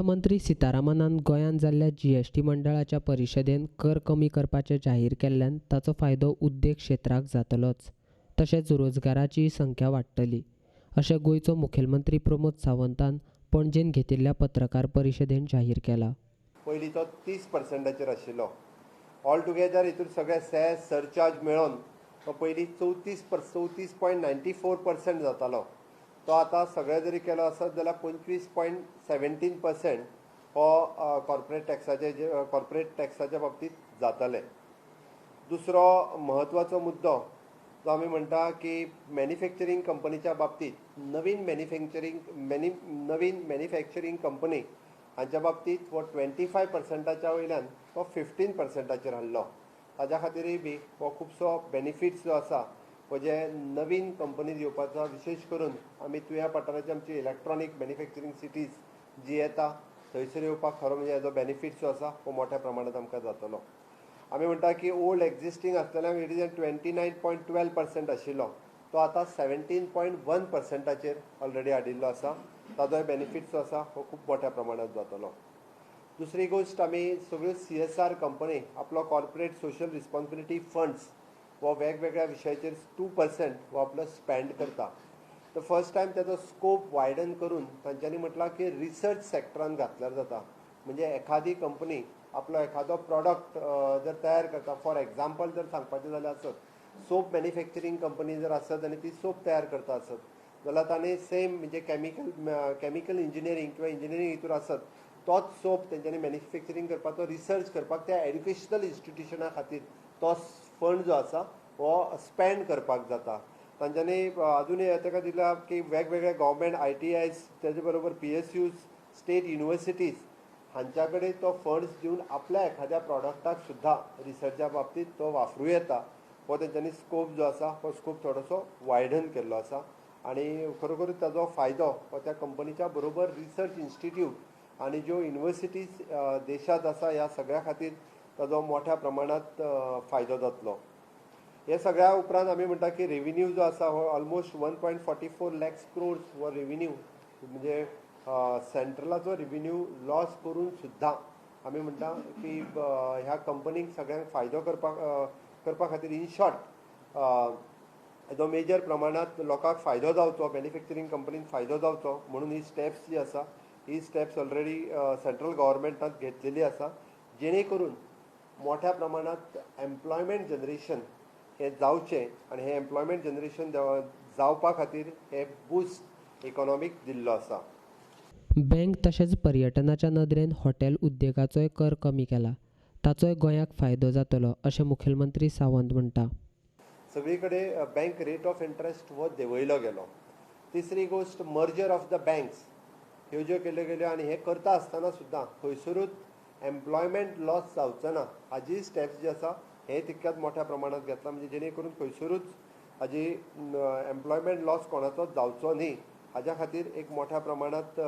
अर्थमंत्री सीतारामनान गोंयांत जाल्ल्या जीएसटी मंडळाच्या परिशदेन कर कमी करपाचें जाहीर केल्ल्यान ताचो फायदो उद्देग क्षेत्राक जातलोच, तशेंच रोजगाराचीय संख्या वाडटली, अशें गोंयचो मुखेलमंत्री प्रमोद सावंतान पणजेन घेतिल्ल्या पत्रकार परिशदेन जाहीर केला. पयलीं तो 30% आशिल्लो. ऑल टुगेदर हितून सगळे सेस सरचार्ज मेळोन तो पयलीं 34.94% जातालो. तो आतां सगळे जरी केलो आसत जाल्यार 25.17% हो कॉर्पोरेट टॅक्साच्या बाबतींत जातले. दुसरो म्हत्वाचो मुद्दो जो आमी म्हणटा की मॅन्युफॅक्चरींग कंपनीच्या बाबतींत नवीन मॅन्युफॅक्चरींग कंपनी हांच्या बाबतींत हो 25% वयल्यान तो 15% हाडलो. ताज्या खातीरय बी हो खुबसो बेनिफिट्स जो आसा हो जे नवीन कंपनीज येवपाचो, विशेश करून आमी तुया पठाराची आमची इलेक्ट्रॉनीक मॅन्युफॅक्चरींग सिटीज जी येता थंयसर येवपाक खरो म्हणजे हेजो बेनिफीट जो आसा हो मोठ्या प्रमाणांत आमकां जातलो. आमी म्हणटा की ओल्ड एक्झिस्टींग आसलेल्यांक it is 29.12% आशिल्लो तो आतां 17.1% ऑलरेडी हाडिल्लो आसा. ताजोय बेनिफीट जो आसा हो खूब मोठ्या प्रमाणांत जातलो. दुसरी गोश्ट, आमी सगळ्यो CSR company आपलो कॉर्पोरेट सोशल रिस्पॉन्सिबिलिटी फंड्स हो वेगवेगळ्या विशयाचेर 2% हो आपलो स्पेंड करता. तर फर्स्ट टायम ताजो स्कोप वायडन करून तांच्यांनी म्हटलां की रिसर्च सेक्टरान घातल्यार जाता. म्हणजे एखादी कंपनी आपलो एखादो प्रॉडक्ट जर तयार करता, फॉर एग्जाम्पल जर सांगपाचें जाल्यार आसत सोप मॅन्युफॅक्चरींग कंपनी जर आसत आनी ती सोप तयार करता आसत जाल्यार ताणें सेम म्हणजे केमिकल इंजिनियरींग किंवा इंजिनियरींग हितूर आसत तोच सोप तेंच्यांनी मॅन्युफॅक्चरींग करपाचो रिसर्च करपाक त्या एड्युकेशनल इन्स्टिट्युशना खातीर तो फंड जो आसा हो स्पेंड करपाक जाता. तांच्यांनी अजूनय ताका दिला की वेगवेगळे गव्हर्मेंट ITIs तेजे बरोबर PSUs state universities हांच्या कडेन तो फंड्स दिवन आपल्या एखाद्या प्रॉडक्टाक सुद्दां रिसर्चा बाबतींत तो वापरूं येता. हो तेंच्यांनी स्कोप जो आसा हो स्कोप थोडोसो वायडन केल्लो आसा आनी खरोखर ताजो फायदो हो त्या कंपनीच्या बरोबर रिसर्च इन्स्टिट्यूट आनी ज्यो युनिवर्सिटीज देशांत आसा ह्या सगळ्या खातीर ताजो मोठ्या प्रमाणांत फायदो जातलो. हे सगळ्या उपरांत आमी म्हणटा की रेविन्यू जो आसा हो ऑलमोस्ट 1.44 लॅक्स क्रोर्स हो रेविन्यू म्हणजे सेंट्रलाचो रेविन्यू लॉस करून सुद्दां आमी म्हणटा की ह्या कंपनीक सगळ्यांक फायदो करपा खातीर इन शॉर्ट जो मेजर प्रमाणांत लोकांक फायदो जावचो, मॅन्युफॅक्चरींग कंपनीक फायदो जावचो म्हणून ही स्टेप्स जी आसा ही स्टेप्स ऑलरेडी सेंट्रल गव्हर्मेंटान घेतलेली आसा, जेणे करून मोठ्या प्रमाणांत एम्प्लॉयमेंट जनरेशन हें जावचें आनी हें एम्प्लॉयमेंट जनरेशन जावपा खातीर हें बूस्ट इकॉनॉमीक दिल्लो आसा. बँक तशेंच पर्यटनाच्या नदरेन हॉटेल उद्देगाचोय कर कमी केला, ताचोय गोंयाक फायदो जातलो अशें मुखेलमंत्री सावंत म्हणटा. सगळी कडेन बँक रेट ऑफ इंट्रस्ट हो देंवयलो गेलो. तिसरी गोश्ट, मर्जर ऑफ the banks ह्यो ज्यो केल्यो गेल्यो आनी हें करता आसतना सुद्दां खंयसरूच एम्प्लॉयमेंट लॉस जावचो ना हाजी स्टेप्स जी आसा हे तितक्याच मोठ्या प्रमाणांत घेतला, म्हणजे जेणे करून खंयसरूच हाजी एम्प्लॉयमेंट लॉस कोणाचोच जावचो न्ही हाज्या खातीर एक मोठ्या प्रमाणांत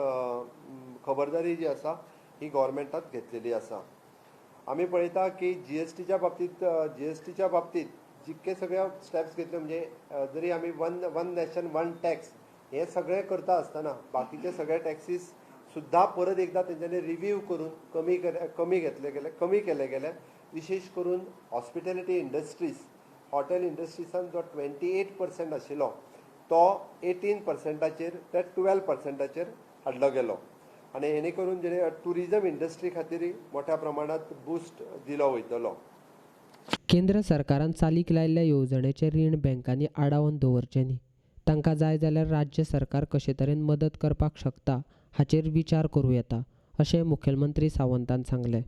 खबरदारी जी आसा ही गव्हर्मेंटान घेतलेली आसा. आमी पळयता की जीएसटीच्या बाबतींत जितके सगळे स्टेप्स घेतले म्हणजे जरी आमी वन नॅशन वन टॅक्स हे सगळें करता आसतना बाकीचे सगळे टॅक्सीस सुद्दां परत एकदां तेंच्यांनी रिव्यू करून कमी घेतले गेले, कमी केले गेले. विशेश करून हॉस्पिटॅलिटी इंडस्ट्रीज, हॉटेल इंडस्ट्रीजान जो 28% आशिल्लो तो 18% ते 12% हाडलो गेलो आनी हेणे करून जेणे ट्युरिजम इंडस्ट्री खातीर मोठ्या प्रमाणांत बूस्ट दिलो वयतलो. केंद्र सरकारान चालीक लायिल्ल्या येवजणेचें रीण बँकांनी आडावन दवरचें न्ही, तांकां जाय जाल्यार राज्य सरकार कशे तरेन मदत करपाक शकता हाचेर विचार करूं येता अशें मुखेलमंत्री सावंतान सांगलें.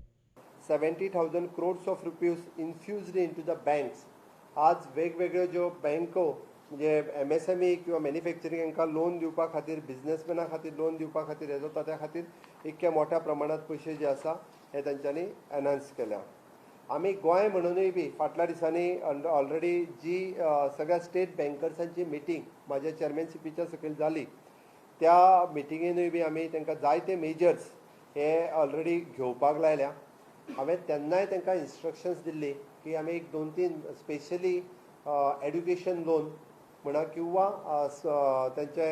70,000 crores of rupees infused into the banks. आज वेगवेगळ्यो ज्यो बँको म्हणजे MSME किंवा मॅन्युफॅक्चरींग हांकां लोन दिवपा खातीर, बिजनेसमॅना खातीर लोन दिवपा खातीर हेजो त्या खातीर इतक्या मोठ्या प्रमाणांत पयशे जे आसा हे तांच्यांनी एनहान्स केल्या. आमी गोंय म्हणूनय बी फाटल्या दिसांनी ऑलरेडी जी सगळ्या स्टेट बँकर्सांची मिटींग म्हाज्या चेअरमॅनशिपीच्या सकयल जाली त्या मिटिंगेनूय बी आमी तांकां जायते मेजर्स हे ऑलरेडी घेवपाक लायल्या. हांवें तेन्नाय तांकां इन्स्ट्रक्शन्स दिल्ली की आमी एक 2-3 स्पेशली एड्युकेशन लोन म्हणा किंवा तांचे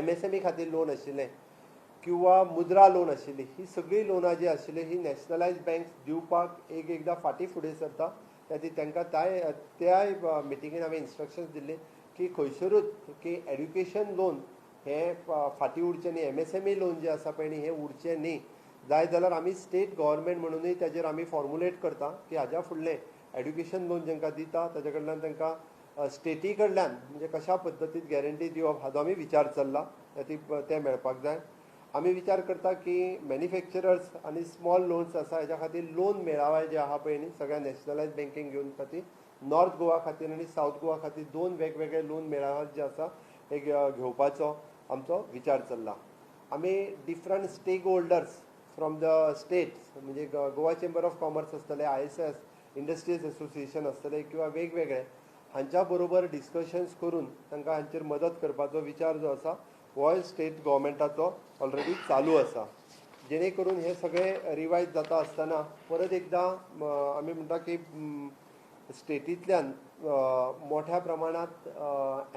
MSME खातीर लोन आशिल्लें किंवा मुद्रा लोन आशिल्ली, ही सगळीं लोनां जी आशिल्ली ही नॅशनलायज बँक्स दिवपाक एक एकदां फाटीं फुडें सरता. त्या खातीर तांकां त्याय मिटिंगेन हांवें इन्स्ट्रक्शन्स दिल्ली की खंयसरूच की एड्युकेशन लोन हें फाटीं उरचें न्ही, MSME loan जें आसा पळय न्ही हें उरचें न्ही. जाय जाल्यार आमी स्टेट गव्हर्मेंट म्हणुनूय ताजेर आमी फॉर्मुलेट करता की हाज्या फुडलें एड्युकेशन लोन जांकां दिता ताजे कडल्यान तांकां स्टेटी कडल्यान म्हणजे कशा पद्दतीन गॅरंटी दिवप हाजो आमी विचार चल्ला, तें मेळपाक जाय. आमी विचार करता की मॅन्युफॅक्चरर्स आनी स्मॉल लोन्स आसा हेज्या खातीर लोन मेळावे जे आहा पळय न्ही सगळ्या नॅशनलायज बँकेक घेवन खातीर नॉर्थ गोवा खातीर आनी सावथ गोवा खातीर 2 वेगवेगळे लोन मेळावे जे आसा हे घेवपाचो आमचो विचार चल्ला. आमी different stakeholders from the states म्हणजे गोवा चेंबर ऑफ कॉमर्स आसतले, ISS industries association आसतले किंवा वेगवेगळे हांच्या बरोबर डिस्कशन्स करून तांकां हांचेर मदत करपाचो विचार जो आसा होय स्टेट गव्हर्मेंटाचो ऑलरेडी चालू आसा. जेणे करून हे सगळे रिवायज जाता आसतना परत एकदां आमी म्हणटा की स्टेटींतल्यान मोठ्या प्रमाणांत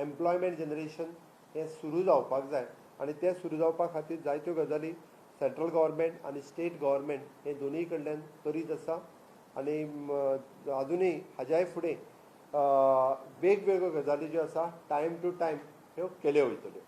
एम्प्लॉयमेंट जनरेशन हें सुरू जावपाक जाय आनी तें सुरू जावपा खातीर जायत्यो गजाली सेंट्रल गव्हर्मेंट आनी स्टेट गव्हर्मेंट हे दोनूय कडल्यान करीत आसा आनी आजुनूय हाज्याय फुडें वेगवेगळ्यो गजाली ज्यो आसा टायम टू टायम ह्यो केल्यो वयतल्यो.